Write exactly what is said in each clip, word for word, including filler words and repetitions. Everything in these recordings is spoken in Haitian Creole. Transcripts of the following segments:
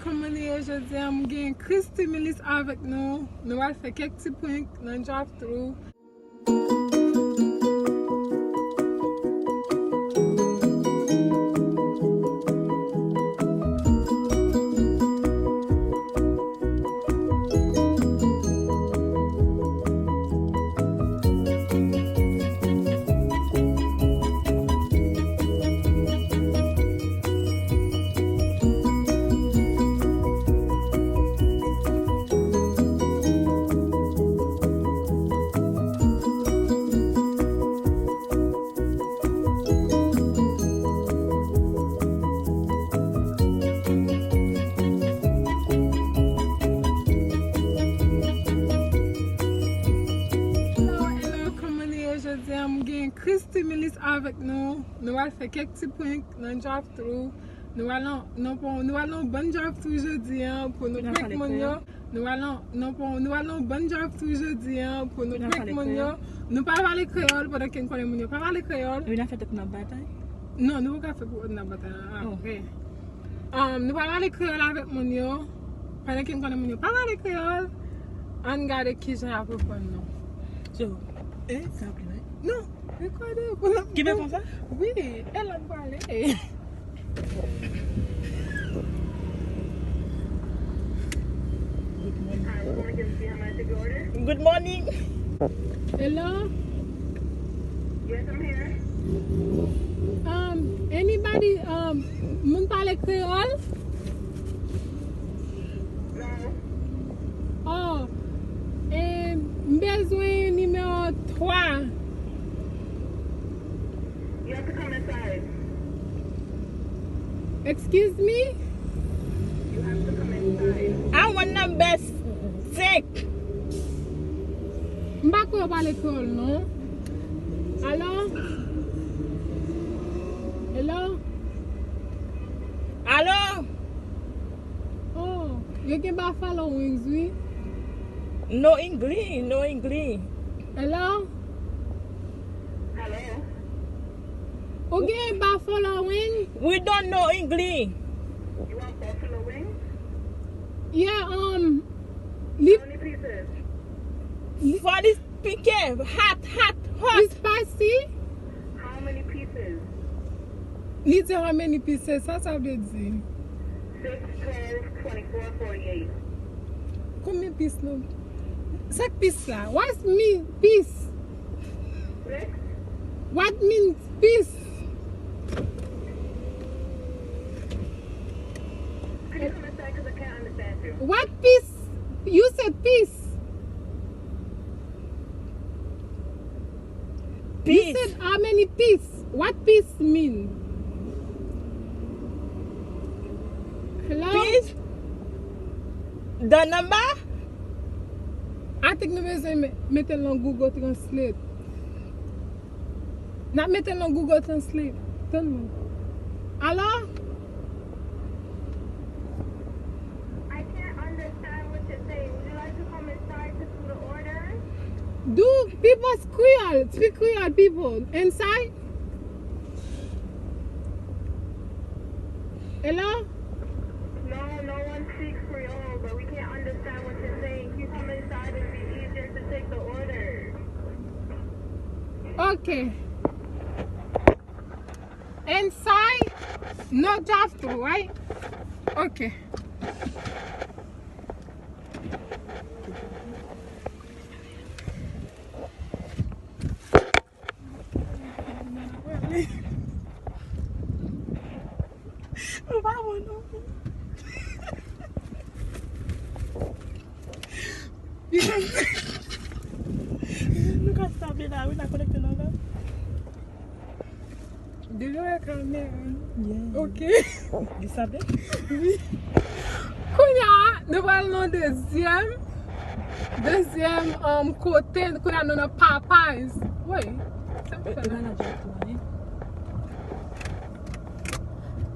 Kòman nou ye jodi a? M gen Christy Milis avèk nou. Nou pral fè kèk ti prank nan drive-thru. Hello, hello, kòman nou ye jodi a? M gen Christy Milis avèk nou. Nou pral fè kèk ti prank nan drive-thru. Nou pral nan, nan, nou pral nan bann drive-thru jodi a pou nou prank moun yo. Nou pral nan, nan, nou pral nan bann drive-thru jodi a pou nou prank moun yo. Nou pa pale kreyòl pandan ke n konnen moun yo pa pale kreyòl. Wi, n a fè tèt n ap batay. Non, nou pa ka fè pou n ap batay. Ah, ok. Um, nou pa pale kreyòl avèk moun yo. Pandan ke n konnen moun yo pa pale kreyòl, ann gade kijan y ap reponn nou. So, eh, sa ap li, non? Rekòde pou l ap. Ki fè konsa? Wi, e l ap pale. Good morning. Hello? Yes, I'm here. Um, anybody, um, moun pale kreyòl? No. Oh, e, m bezwen nimewo twa. You have to come inside. Excuse me? You have to come inside. I want number six. M pa kwè w pale kreyòl, non. Alo? Hello? Alo? Oh, yo gen Buffalo Wings, wi. No English, no English. Hello? Hello? Ou gen Buffalo Wing? We don't know English. You want buffalo wings? Yeah, um, li. How many pieces? Li, for this pikin, hot, hot, hot. It's spicy? How many pieces? Li di how many pieces, sa sa vle di? Six, twelve, twenty-four, forty-eight. Konbyen pis nou? Sa k pis la? What mean pis? Six. What means pis? Could you come inside? 'Cause I can't understand you. What pis? You said pis. You said how many pis? What pis mean? Hello? Pis? The number? I think nou bezwen me-, mete l nan Google Translate. N ap mete l nan Google Translate. Tann mwen. Alo? I can't understand what you're saying. Would you like to come inside to do the order? Do people Creole, speak Creole, people inside? Hello? No, no one speaks Creole, but we can't understand what you're saying. Can you come inside? It'd be easier to take the order. Okay. Inside, no drive-thru, right? Okay. Ou pa bon non. Nou ka stable la, wi, n a konekte nan la. Devan kamera. Yeah. Ok. Li sable? Wi. Kounye a, nou pral nan dezyèm, dezyèm, um, kote, kounye a nou nan Popeyes. Wi. Sa m fè la?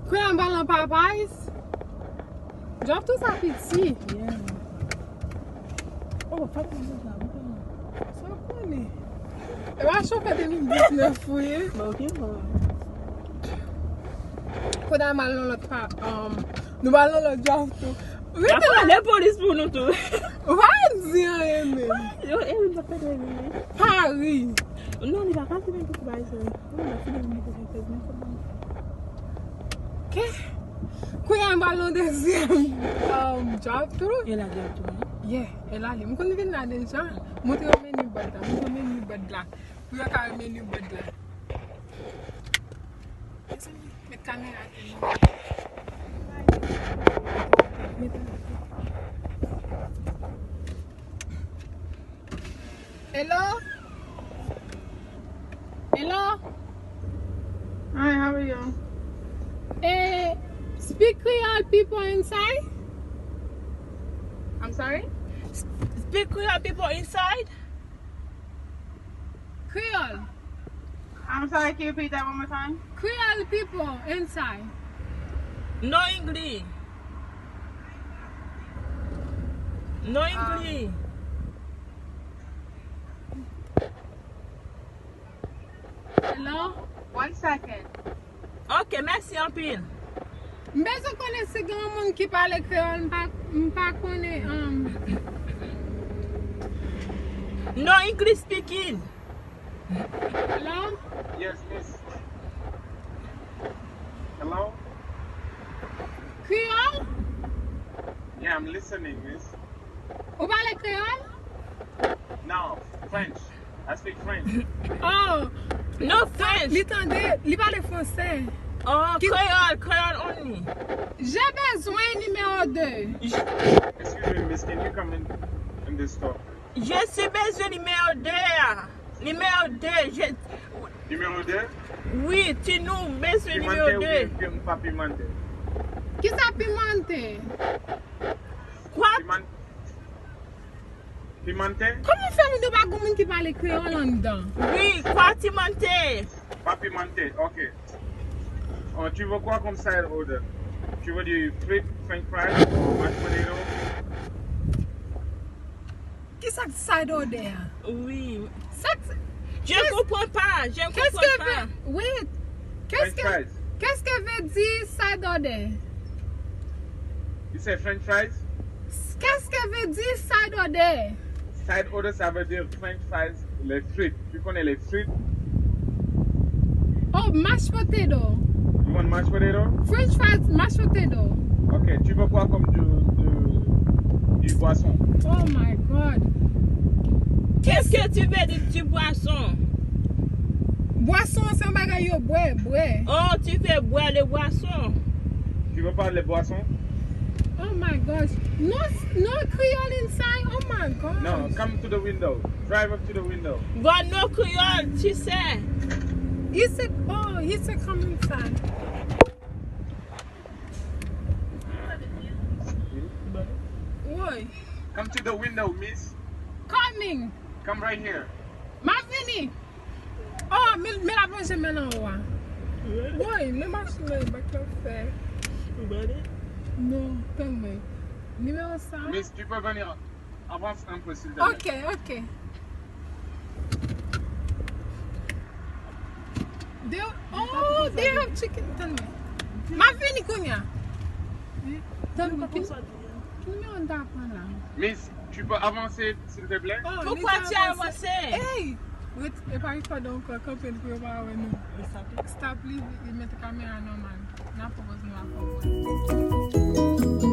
Kounye a m pral nan Popeyes. Drive-thru sa piti. Yeah. Oh, pa pran sa, pa pran. Sa w konnen. E pa chofè de mil diznèf ou ye? Bon, ok, bon. Kounye a m al nan lòt pa, um, Nou pral nan lòt job tou. Rete la. N ap pran de polis pou nou tou. Ou pa di anyen menm. Yo, Erin pa pèdi Erin, men. Pa ri. Non, li pa ka di menm pou bagay sa. Mwen pa fini mwen pou fè fèt, men se bon. Ke? Kounye a m pral nan dezyèm, um, job tou. E la job tou, non? Yeah, e la li. M konn vin la deja. Montre yo menu board la. Montre yo menu board la. Pou yo ka wè menu board la. Mezanmi, met kamera atè non. Met atè. Hello? Hello? Hi, how are you? Eh, speak Creole people inside? I'm sorry? S-, speak Creole people inside? Creole. I'm sorry, can you repeat that one more time? Creole people inside. No English. No English. Hello? One second. Ok, mèsi anpil. M bezwen konnen si gen yon moun ki pale kreyòl, m pa, m pa konnen, um, No English speaking. Hello? Yes, miss. Hello? Kreyòl? Yeah, I'm listening, miss. Ou pale kreyòl? No, French. I speak French. Oh. No French. Li tande, li pale fransè. Oh, kreyòl, kreyòl only. J'ai besoin numéro deux. Excuse me, miss, can you come in, in this store? Je suis besoin numéro deux a. Nimewo de, je... Nimewo de? Wi, ti nou bezwen nimewo de. Pimante oubyen pa pimante? Kisa pimante? Kwa? Piman-, pimante? Kòman fè moun yo pa gon moun ki pale kreyòl anndan? Wi, kwa timante? Pa pimante, ok. Oh, tu veux quoi comme side order? Tu veux du frit, french fries, or mashed potato? Kisa k side order a? Wi. Sa k... Je ne comprends pas, je ne comprends pas. Wait. Qu'est-ce que, qu'est-ce que veut dire side order? You say french fries? Qu'est-ce que veut dire side order? Side order, ça veut dire french fries, les frites. Tu connais les frites? Oh, mashed potato. You want mashed potato? French fries, mashed potato. Ok, tu veux quoi comme du, du, du boisson? Oh my God. Qu'est-ce que tu veux dire du boisson? Bwason, se yon bagay yo bwè, bwè. Oh, tu veux boire le boisson. Tu veux pas les boissons? Oh my gosh. No, no Creole inside. Oh my gosh. No, come to the window. Drive up to the window. Bon, no Creole, tu sais. He said, oh, he said come inside. Woy. Come to the window, miss. Coming. Come right here. M ap vini. Oh, men, men l ap lonje men l anwo a. Woy, men machin nan e bak l ap fè. Non, tann mwen. Nimewo sa. Miss, tu peux venir. Avance un peu, s'il te plaît. Ok, ok. They, oh, they have chicken. Tann mwen. M ap vini kounye a. Tann mwen. Ki, ki nimewo m ta pran la? Miss, tu peux avancer, s'il te plaît? Oh, poukwa tu avanse? Hey! Ret, e pa rekòde ankò, kanpe l pou yo pa wè nou. Stop li, li mete kamera nòmal. N ap pran pòz nou ap pran pòz.